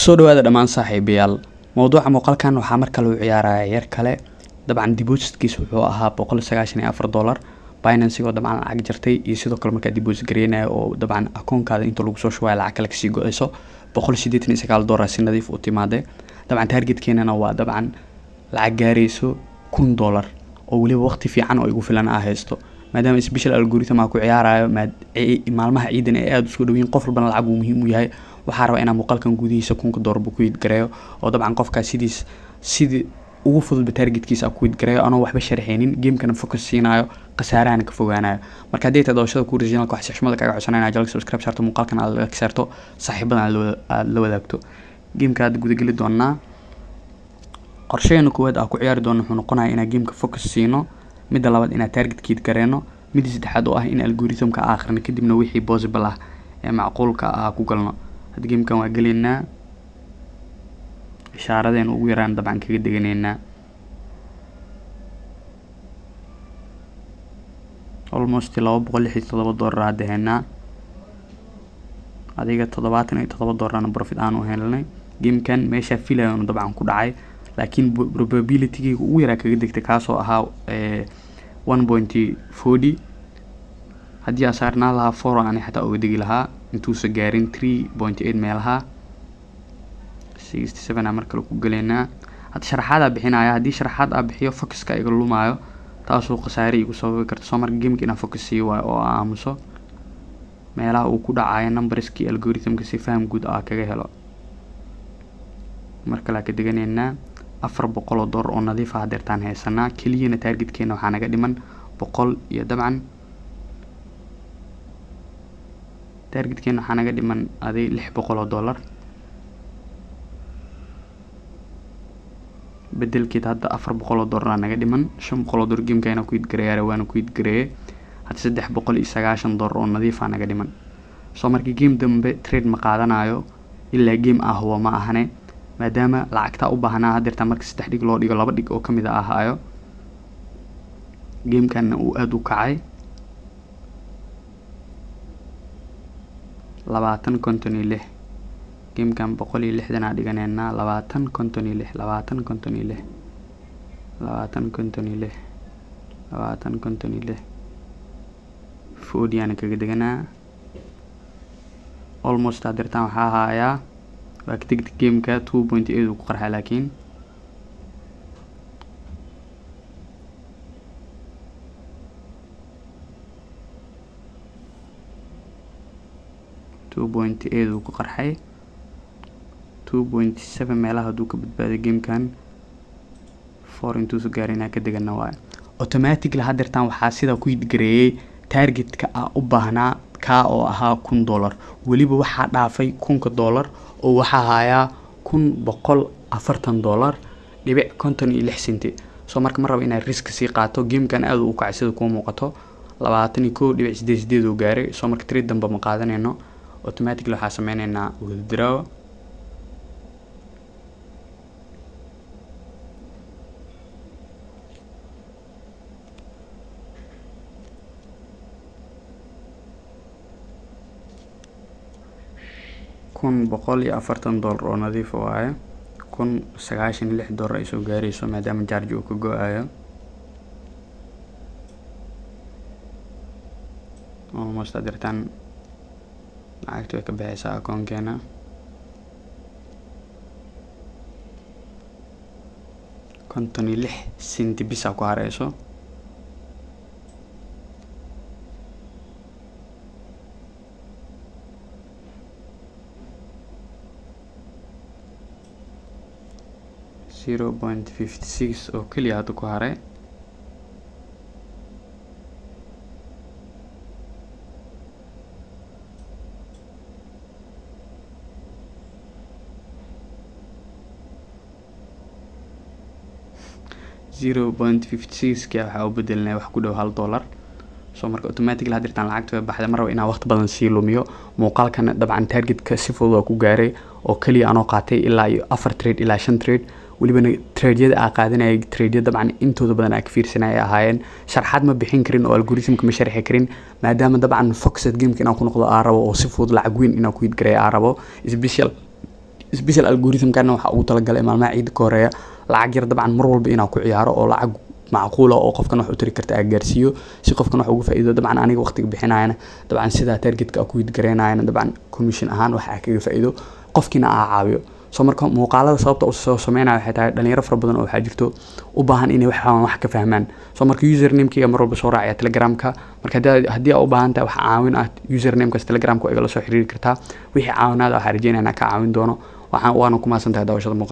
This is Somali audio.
Soo dhawaada dhammaan saaxiibayaal. Mowduuca muuqaalkan waxaa marka lagu ciyaaraya yar kale. Dabcan depositkiis wuxuu ahaa $194 Binance oo dabcan lacag jartay, iyo sidoo kale markaa deposit gareynayo oo dabcan akoonkaada inta lagu soo shubayo lacag kale kasii go-ayso $189 si nadiif u timaade. Dabcan targetkeenana waa dabcan lacag gaarayso $1000 oo weliba waqti fiican oo igu filan aa haysto, maadaama special algorithm aa ku ciyaarayo maalmaha ciidan ay aada usoo dhaweyn, qof walbana lacag uu muhiim u yahay. Waxaa rabaa inaan muuqaalkan gudihiisa $1000 buu ku hit gareeyo, oo dabcan qofkaas sidiis sidii ugu fududba targetkiisa ku hit gareeyo anoo waxba sharxeynin, gamekana focus siinayo, khasaarahana ka fogaanayo. Marka haddii tahay doorashada ku channelka, waxaa si xushmada kaga codsanaya inaad channelka subscribe saarto, muuqaalkan aad like saarto, saaxiibadan aad la wadaagto. Gameka aad gudageli doonaa. Qorshaheena koowaad aan ku ciyaari doono wuxuu noqonayaa inaan gameka focus siino, midda labaad inaan target hit gareeno, midda saddexaad oo ah in algorithmka aan akhrino, kadibna wixii possible ah ee macquulka ah ku galno. Hadda gamekan waa gelaynaa, ishaaradeena ugu yaraan dabcan kaga deganeynaa. Almost $267 hadda haynaa, adiga $77na profit aan u helnay. Gamekan meeshaa filayo dabcan ku dhacay, laakiin probability-gayga ugu yaraa kaga degtay, kaasoo ahaa 1.40. Haddii aan saarnaa lahaa 4 aan xataa uga degi lahaa intuusa gaarin 3.8 meelaha. 67 aan mar kale ku galeynaa. Hadda sharaxaad aa bixinaya, haddii sharaxaad aa bixiyo focuska iga lumaayo, taasoo khasaare igu sababi karta. Soo marka gameka inaan focus siiyo waayo oo aan aamuso meelaha uu ku dhacayo numberskii algorithmka si faham guud ah kaga helo. Mar kale ka deganeynaa. $400 oo nadiif ah hadeertaan haysanaa. Keliyana targetkeena waxaa naga dhiman boqol iyo dabcan targetkeena waxaa naga dhiman aday $600. Bedelkeed hadda $400 aa naga dhiman. $500 gameka inaan ku hit gareeyaa waana ku hit gareeyay. Hadda $390 oo nadiif ah naga dhiman. Soo markii game dambe trade ma qaadanayo ilaa game ah huwa ma ahane, maadaama lacagta u baahnaa hadeertaan marka saddex dhig loo dhigo laba dhig oo kamid ah ahaayo. Gamekan uu aada u kacay 20.56. Gamekan 160 aa dhiganeynaa. 20.56, 20.56, 20.56, 20.56, 40 aana kaga deganaa. Almost hadeertaan waxaa hayaa waa ka degdeg gameka 2.8 uu ku qarxay, laakiin 2.8 uu ku qarxay. 2.7 meelaha hadduu ka badbaaday gamekan, 4 intuusu gaaray inaan ka degana waayo. Automatically hadeertaan waxaa sidaa ku hit gareeyay targetka aa u baahnaa, kaa oo ahaa $1000. Weliba waxaa dhaafay $1000 oo waxaa hayaa $1140.56. Soo marka ma rabo inaad risk sii qaato. Gamekan aada u kacay sida kuu muuqato, 21.88 uu gaaray. Soo marka trade dambe ma qaadanayno. Automatically waxaa sameyneynaa withdraw. $1140 oo nadiif waaye. $1096 ay soo gaarayso maadaama charge uu ka go-ayo. Almost hadeertaan lacagta way ka baxaysaa akoonkeena. 56 centi bisa ku hareyso. 0.56 oo keliya hadda ku haray. 0.56 ka waxaa u bedelinaya wax ku dhow $1. Soo marka automatically hadeertaan lacagta way baxday. Ma rabo inaan waqti badan sii lumiyo muuqaalkan. Dabcan targetka si fudud waa ku gaaray oo keliya anoo qaatay ilaa iyo afar trade ilaa shan trade. Welibana tradeyada aa qaadanayay tradeya dabcan intooda badan aa ka fiirsanaya ay ahaayeen. Sharxaad ma bixin karin oo algorithmka ma sharxi karin, maadaama dabcan focused gameka inaan ku noqdo aa rabo oo si fudud lacag weyn inaan ku hit gareeyo aa rabo, special Special algorithmkana waxaa ugu talagalay maalmaha ciida ka horeeya lacag yar dabcan mar walba inaan ku ciyaaro, oo lacag macquula oo qofkan wax u tari karta aa gaarsiiyo, si qofkan wax ugu faa'iido. Dabcan aniga waqtiga bixinayana, dabcan sidaa targetka aa ku hit gareynayana, dabcan commission ahaan wax aa kaga faa'iido, qofkiina aa caawiyo. So marka muuqaalada sababta u soo sameynaya waxay tahay dhalinyaro fara badan oo waxaa jirto u baahan inay waxaan wax ka fahmaan. So marka usernamekeyga mar walba soo raacaya Telegramka. Marka haddii aa u baahan tahay wax caawin ah, usernamekaas Telegramka waa igala soo xiriiri kartaa. Wixii caawinaada waxaa rajeynaya inaan ka caawin doono. Waxaan waana ku mahadsan tahay daawashada muuqaalka.